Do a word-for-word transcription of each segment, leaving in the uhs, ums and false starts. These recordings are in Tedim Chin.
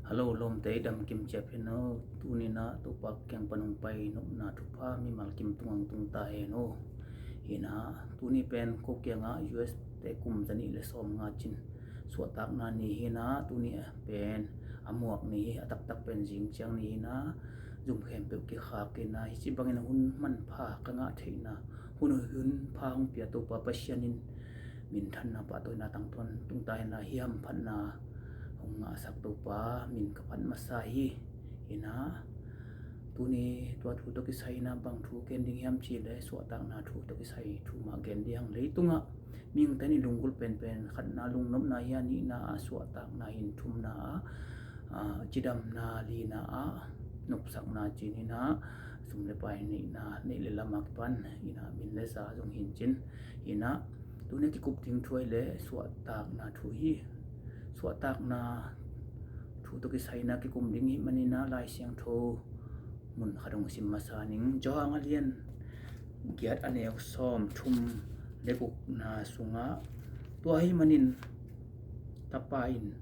Hello, lawmte, i dam kim ciat hi no. Tuni-in ah Topa kiang pan hong pai nopna thupha mimal kim tungah hong tung ta hen aw. Hi-in ah tuni pen ko kiangah U S te kum za nih le sawmnga cin suahtakna ni hi-in ah, tuni pen a muak ni hi, a taktak pen zing ciang ni hi-in ah, zum khempeuh kikhak hi-in ah, hih ci bangin hun manpha ka ngah theihna, hun, hun pha hong pia Topa Pasian in minthanna, pahtawina tangthu-in tung ta hen la, hiamphatna hong ngahsak Topa min ka phat masa hi. Hi-in ah tuni tua thu tawh kisai-in ah bang thu gen ding hiam cih leh, suahtakna thu tawh kisai thu mah gen ding hang. Leitungah mihingte nih lunggulh penpen, khatna lungnopna hi a, nihna ah suahtakna hi-in, thumna ah, ah, cidamna, lina ah nopsakna, ci-in ah sum le pai neihna, neih le lam a kipan, hi-in ah min le za zong hi-in cin. Hi-in ah tuni a kikup ding thu ahih leh suahtakna thu hi. Suahtakna thu tawh kisai-in ah kikum ding ahih manin ah Lai Siangtho mun khat hong sim masa ning. Johan a lian giat, a neu sawmthum le gukna sungah, tua ahih manin Tapa in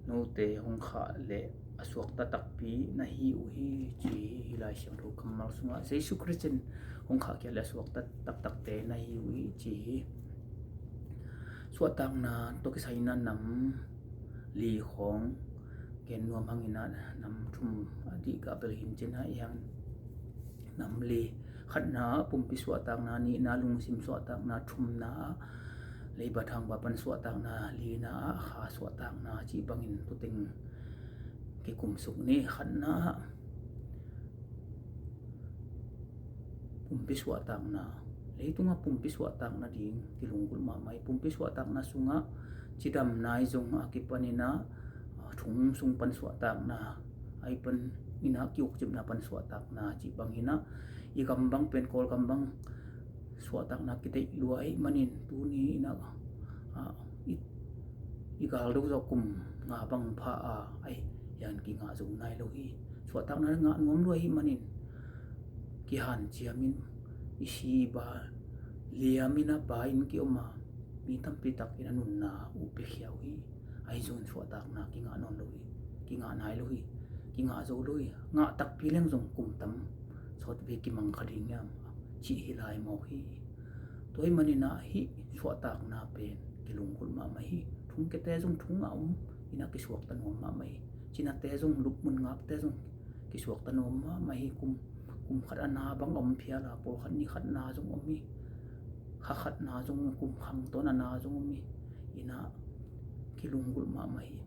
note hong khah leh a suakta takpi na hi uh hi, ci hi. Hih Lai Siangtho kammal sungah Jesu Khrist in hong khahkhia leh a suakta taktakte na hi uh hi, ci hi. Suahtakna tawh kisai-in ah nam li khawng gen nuam hang in ah, nam thum a dih gah bel hi-in cin ah, hi hang nam li. Khatna ah pumpi suahtakna, nihna ah lungsim suahtakna, thumna ah leiba thangba pan suahtakna, lina ah kha suahtakna, cih bangin tuteng kikumsuk ni. Khatna ah pumpi suahtakna, leitungah pumpi suahtakna ding kilunggulh mahmah hi. Pumpi suahtakna sungah cidamna ahi zong, a kipan in ah, ah, thong sung pan suahtakna, ahi pan in ah ki-ukcipna pan suahtakna, cih bang hi-in ah, i gam bang pen, Kawlgam bang suahtakna kideih lua ahih manin tuni-in ah, ah, i, i gal do zawh kum nga bang pha a, ahi hang kingah zo nai lo hi. Suahtakna ngah nuam lua ahih manin kihanciam in, i si i ba liam in ah, ba in ki-om a, mi tampi takin a nunna uh piakhia uh hi. Ahi zongin suahtakna kingah nawn lo hi, kingah nai lo hi, kingah zo lo hi. Ngah takpi leng zong kum tam sawtvei kimang kha ding hiam, cih hi lai mawk hi. Tua ahih manin ah hih suahtakna pen kilunggulh mahmah hi. Thong kiate zong thong a om in ah kisuakta nuam mahmah hi. Cinate zong, lupmun ngakte zong kisuakta nuam mahmah hi. Kum, kum khat a na bang a om phial a, pawlkhat ni khat na zong om hi. Kha khat na zong, kum khang tawn a na zong om hi. In ah kilunggulh mahmah hi.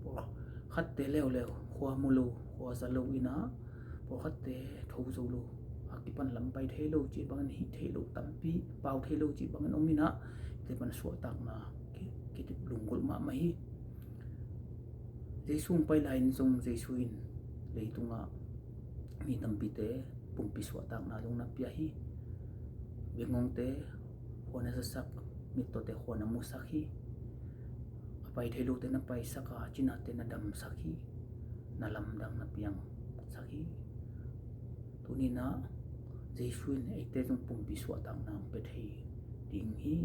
Pawlkhatte leuleu, khua mu lo, khua za lo in ah, pawlkhatte tho zo lo, a kipan lam pai thei lo cih bangin, hih thei lo tampi, pau thei lo cih bangin om in ah, hihte pan suahtakna ki, kilunggulh mahmah hi. Jesu hong pai lai-in zong Jesu in leitungah mi tampite pumpi suahtakna zong na pia hi. Bengngongte khua na zasak, mittawte khua na musak hi. A pai thei lote na paisak a, cinate na damsak hi. Na lamdang na piangsak hi. Tuni-in ah Jesu in eite zong pumpi suahtakna hong pia thei ding hi.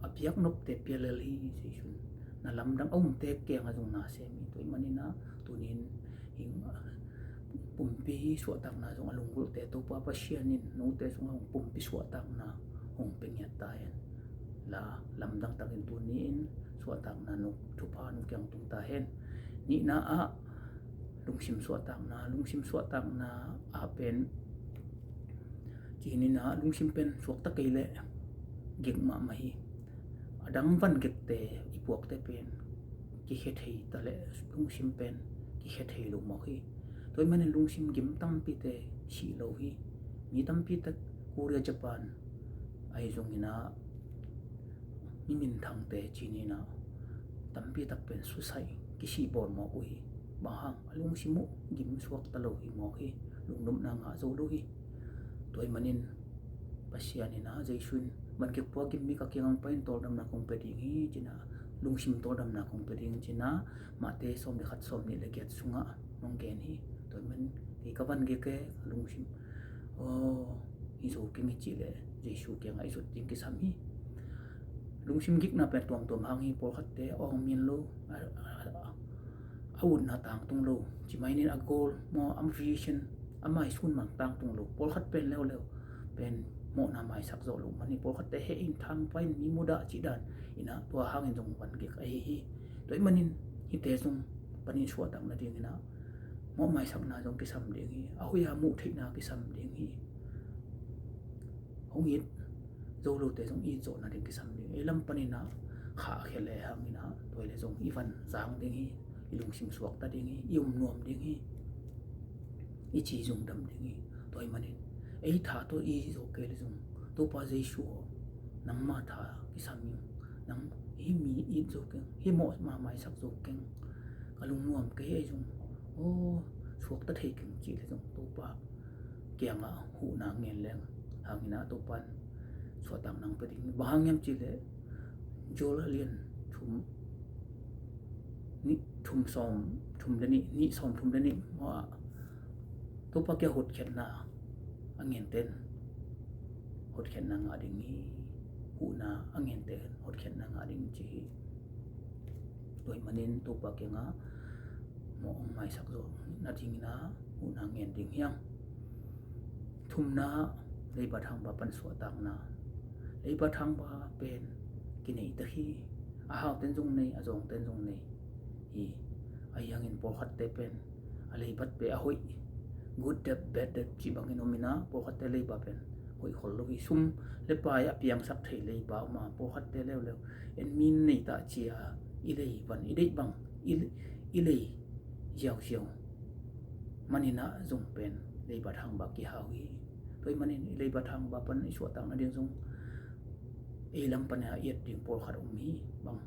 A piak nopte pia lel hi Jesu in. Na lamdang a umte kiangah zong na sem hi. Tua ahih manin ah tuni-in hih pumpi suahtakna zong a lunggulhte Topa Pasian in note sungah hong pumpi suahtakna hong pia ngiat ta hen la, lamdang takin tuni-in suahtakna nop thupha no kiang tung ta hen. Nihna ah lungsim suahtakna, lungsim suahtakna ah pen, ci-in ah lungsim pen suakta kei leh gik mahmah hi. A dang van gekte, i puakte pen kikhia thei ta leh lungsim pen kikhia thei lo mawk hi. Tua ahih manin lungsim gim tampite sih lo hi. Mi tampi tak Korea, Japan ahi zongin ah, mi minthangte ci-in ah tampi tak pen suicide, kisih bawl mawk uh hi. Bang hang? A lungsim uh gim suakta lo hi mawk hi. Lungnopna ngah zo lo hi. Tua ahih manin Pasian in ah, Jesu in, van gik pua gim mi ka kiangah hong pai-in tawldamna kong pia ding hi, ci-in ah, lungsim tawldamna kong pia ding, ci-in ah, Matthai sawm le khat, sawmnih le giat sungah hong gen hi. Tua ahih manin kei ka van gik e, ka lungsim, aw, hi zo keng hi, cih leh Jesu kiangah i zot ding kisam hi. Lungsim gikna pen tuamtuam hang hi. Pawlkhatte awng min lo, a, a, a, a a utna tangtung lo, ci mai nin a goal maw, a vision, a maisun mang tangtung lo. Pawlkhat pen leuleu pen mawhna maisak zawh lo manin pawlkhatte heh in, thangpai in, mi mudah cih dan inah tua hangin zong van gik ahi hi. Tua ahih manin hihte zong panin suahtak nadinginah mawh maisakna zong kisam ding hi. A hoih a muh theihna kisam ding hi. Hong it zo lote zong it zawh nading kisam ding. Ei lam paninah khahkhia le hanginah tua hi le zong i van zang ding hi. I lungsim suakta ding hi. I um nuam ding hi. I ci zungdam ding hi. Tua ahih manin ei tha tawh i zo kei le zong, Topa Jesu aw, nangma tha kisam ing. Nang hih mi it zo keng, hih mawh mamaisak zo keng. Ka lungnuam kei, ei zong aw, suakta thei keng cih le zong Topa kiangah huhna ngen leng hanginah Topa in suahtak nang pia ding. Bang hang hiam cih leh Joel a lian thum, nih, thum sawm thum le nih, nih sawm thum le nih maw, Topa kiang hotkhiatna a ngente in hotkhiatna ngah ding hi. Huhna a ngente in hotkhiatna ngah ding ci hi. Tua ahih manin Topa kiangah mawh hong maisak zawh nadinginah huhna ngen ding hi hang. Thumna, leiba thangba pan suahtakna. Leiba thangba pen kinei tak hi. A hauten zong nei, a zawngten zong nei hi. Ahi hangin pawlkhatte pen a leibat pen a hoih, good debt, bad debt cih bangin om inah, pawlkhatte leiba pen hoih khol lo hi. Sum le pai a piangsak thei leiba om a, pawlkhatte leuleu en min nei ta cia i lei van, i deih bang i, i lei ziauziau maninah zong pen leiba thangba kihau hi. Tua ahih manin i leiba thangba pan i suahtak nading zong ei lam panin a iat ding pawlkhat om hi. Bang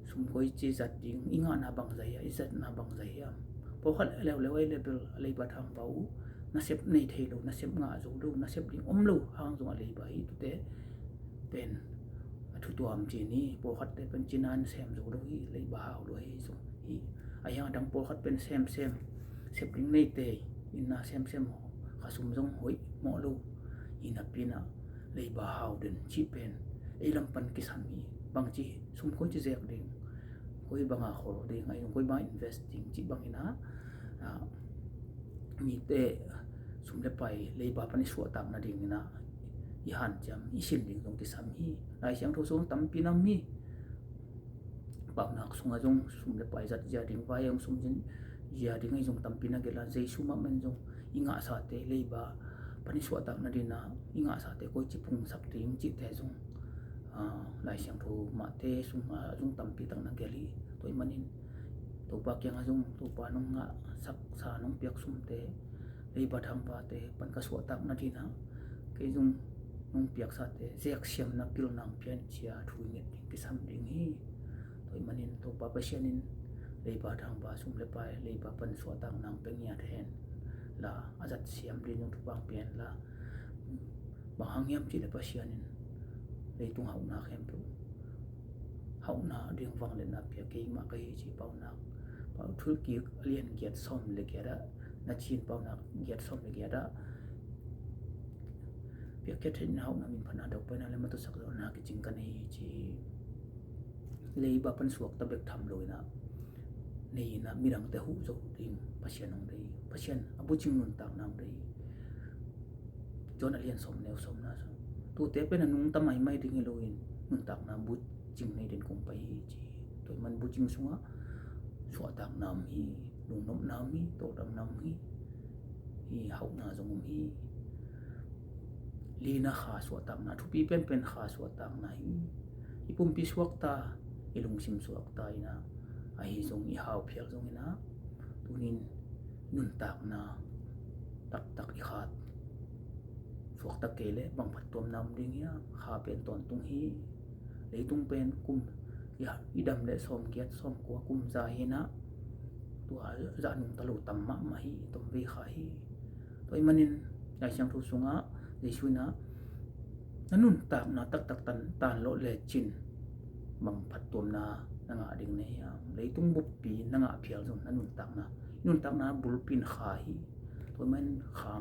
sum koi ci zat ding, i ngahna bang zah hiam, i zatna bang zah hiam. Pawlkhat leuleu ei le bel a leiba thangba uh nasep nei thei lo, nasep ngah zo lo, nasep ding om lo hang zong a leiba hi. Tute pen a thutuam ci ni. Pawlkhatte pen cina in sem zo lo hi, leiba hau lo hi zong hi. Ahi hang a dang pawlkhat pen semsem, sep ding nei tei inah semsem, khasum zong hoih mawh lo hi napi inah leiba hau den cih pen ei lam pan kisam hi. Bangci sum koi ci zek ding, koi banga khol ding, ahi zong koi banga invest ding cih banginah, ah, mite sum le pai leiba pan i suahtak nadinginah i hanciam, i sin ding zong kisam hi. Lai Siangtho sung tampi nam hi. Paunak sungah zong sum le pai zat zia ding, vai hong sum zin zia ding ahi zong tampi na gelh a, Jesu mahmah in zong i ngahsate leiba pan i suahtak nadinah i ngahsate koici pungsak ding cihte zong, ah, Lai Siangtho mahte sungah zong tampi tak na gelh hi. Tua ahih manin Topa kiangah zong, Topa nong ngahsaksa nong piak sumte, leiba thangbate pan ka suahtak nadinah kei zong nong piaksate zeksiamna pilna hong pia in ci-a thu i nget ding kisam ding hi. Tua ahih manin Topa Pasian in leiba thangba, sum le pai, leiba pan suahtakna hong pia ngiat hen la, a zatsiam ding zong thupha hong pia hen la. Bang hang hiam cih leh Pasian in leitung hauhna khempeuh, hauhna ding vangliatna pia keimah ka hi ci, Paunak, Pau Thulkik a lian giat sawm le giat ah, na cin Paunak giat sawm le giat ah, piakkhiat theihna, hauhna, minphatna, daupaina le matusak zawhna kicing ka nei hi ci. Leiba pan suakta bek tham lo inah, nei inah midangte huh zo ding Pasian hong dei. Pasian a bucing nuntakna hong dei. John a lian sawm, neu sawmna sung. Tute pen a nungta maimai ding hi loin nuntakna bucing nei den kong pai hi ci. Tua ahih man bucing sungah suahtakna om hi, lungnopna om hi, tawldamna om hi, hi hauhna zong om hi. Lina kha suahtakna, thupi penpen kha suahtakna hi. I pumpi suakta, i lungsim suakta inah, ahi zong i hau phial zong inah, tunin nuntakna taktak i khat suakta kei leh bang phattuamna om ding hiam? Kha pen tawntung hi. Leitung pen kum i dam leh sawmgiat sawmkua kum za hi inah, tua zah nungta lo tam mahmah hi, tom vei kha hi. Tua ahih manin Lai Siangtho sungah Jesu inah na nuntakna taktak tan, tan lawh lecin bang phattuamna na ngah ding na hiam? Leitung buppi na ngah phial zong na nuntakna, nuntakna bulpi in kha hi. Tua ahih manin kha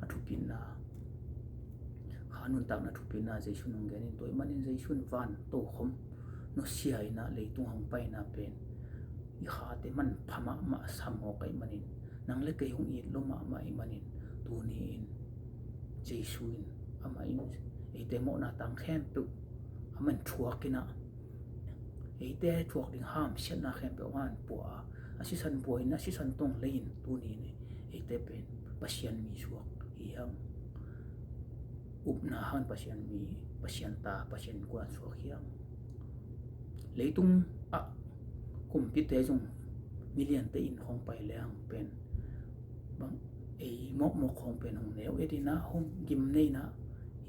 a thupina, kha nuntakna thupina Jesu in hong gen in, tua ahih manin Jesu in van tokhom nusia inah leitung hong paina pen i khate manpha mahmah sa mawk ahih manin, nang le kei hong it lo mahmah ahih manin, tuni-in Jesu in, amah in eite mawhna tang khempeuh amah in thuak in ah, eite thuak ding hamsiatna khempeuh amah in pua a, a sisan buai in, a sisan tong lei in, tuni-in eite pen Pasian mi suak hi hang. Upna hang Pasian mi, Pasian ta, Pasian innkuan suak hi hang. Leitung ah kumpite zong miliante in khawng pai leng pen, bang, ei mawkmawk khawng pen hong neu et in ah, hong gim nei in ah,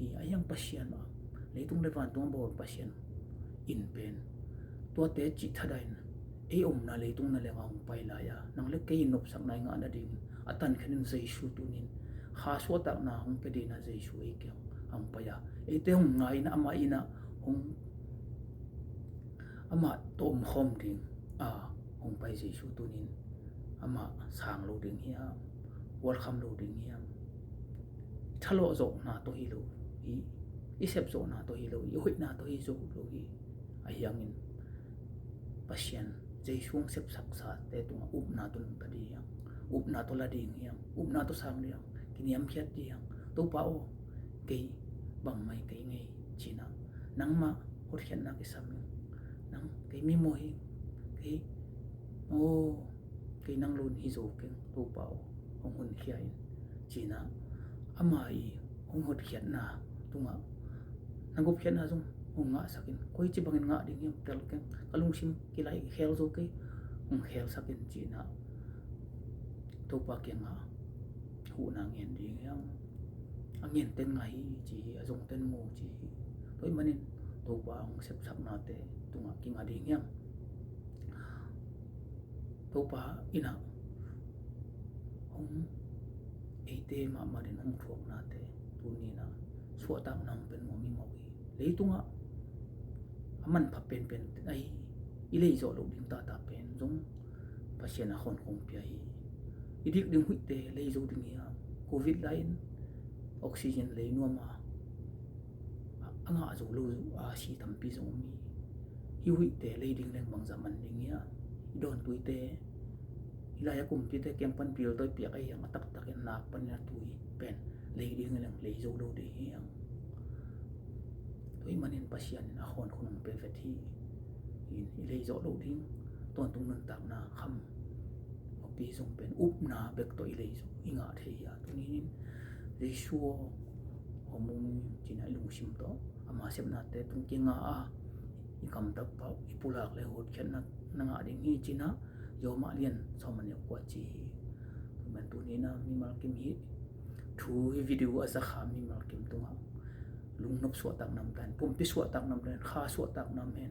hi a hiang Pasian ah, leitung le vantung a bawl Pasian in pen, tuate cih thadah in, ei omna leitung nangawn hong pai lai a, nang le kei in nopsakna i ngah nading a tankhen in Jesu tuni-in kha suahtakna hong pia dingin ah Jesu ei kiang hong pai a, eite hong ngai in ah, amah in ah hong, amah tawh omkhawm ding a hong pai Jesu tuni-in amah sang lo ding hiam, welcome lo ding hiam? I thalawh zawhna tawh hi lo hi, i sep zawhna tawh hi lo hi, i hoihna tawh hi zo lo hi. A hiangin Pasian, Jesu hong sepsaksate tungah upna tawh nungta ding hiam, upna tawh la ding hiam, upna tawh sang ding hiam, kiniamkhiat ding hiam? Topa aw, kei bangmah hi kei ngei ci-in ah, nangmah hotkhiatna kisam ing, nang kei mimawh hi, kei, aw, kei nang lo-in hi zo keng, Topa aw, hong honkhia in, ci-in ah, ama i hong hotkhiatna tungah na gupkhiatna zong hong ngahsak in, koici bangin ngah ding hiam, tel keng, ka lungsim kilai khel zo kei, hong khelsak in, ci-in ah Topa kiangah huhna ngen ding hiam? A ngenten ngah hi ci hi, a zongten mu ci hi. Tua ahih manin Topa hong sepsaknate tungah kingah ding hiam? Topa in ah hong, eite mahmah dingin hong thuaknate tuni-in ah suahtakna hong pia nuam hi mawk hi. Leitungah a manpha penpen ahi, i lei zawh loh ding tata pen zong Pasian a khawnkhong pia hi. I dik ding huihte lei zo ding hiam? Covid lai-in oxygen lei nuam a, a ngah zo lo a si tampi zong om hi. Hih huihte lei ding leng bangzah man ding hiam? I dawntuite, i lai-a kumpite kiang pan bill tawh i piak ahi hang, a taktakin nak panin a tui pen lei ding leng lei zo lo ding hiam? Tua ahih manin Pasian in a khawnkhong hong pia vet hi. In i lei zawh loh ding, tawntung nuntakna kham, api zong pen upna bek tawh i lei zawh, i ngah thei hi a, tuni-in Jesu aw, hong om ung ci-in ah i lungsim tawh ama sepnate tung kingah a, i kamtapau, i pulak le hotkhiatna na ngah ding hi ci-in ah Rom a lian sawm a neu kua ci hi. Tua ahih manin tuni-in ah mimal kim hih thu, hih video a zakha mimal kim tungah lungnop suahtakna om ta hen, pumpi suahtakna om ta hen, kha suahtakna om hen,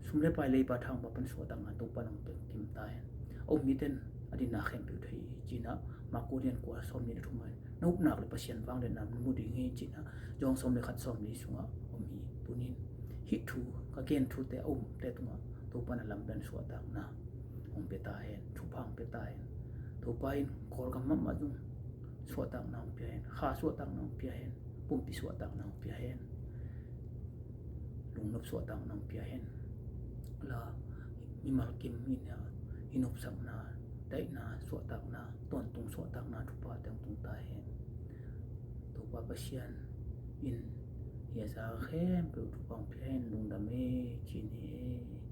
sum le pai, leiba thangba pan suahtakna Topa in hong pia kim ta hen. A um mite in a dinna khempeuh thei hi ci-in ah Marka lian kua sawmnih le thum ah, na upna le Pasian vangliatna na mu ding hi ci-in ah John sawm le khat, sawmli sungah om hi. Tuni-in hih thu, ka gen thute a umte tungah Topa in a lamdang suahtakna hong pia ta hen, thupha hong pia ta hen. Topa in Kawlgam mahmah zong suahtakna hong pia hen, kha suahtakna hong pia hen, pumpi suahtakna hong pia hen. Lungnop suahtakna hong pia hen. La, mimal kim in ah i nopsakna, daihna suahtakna, tawntung suahtakna thupha teng tung ta hen. Topa Pasian in hih a za khempeuh thupha hong pia hen. Lungdam e, ci-in hi e.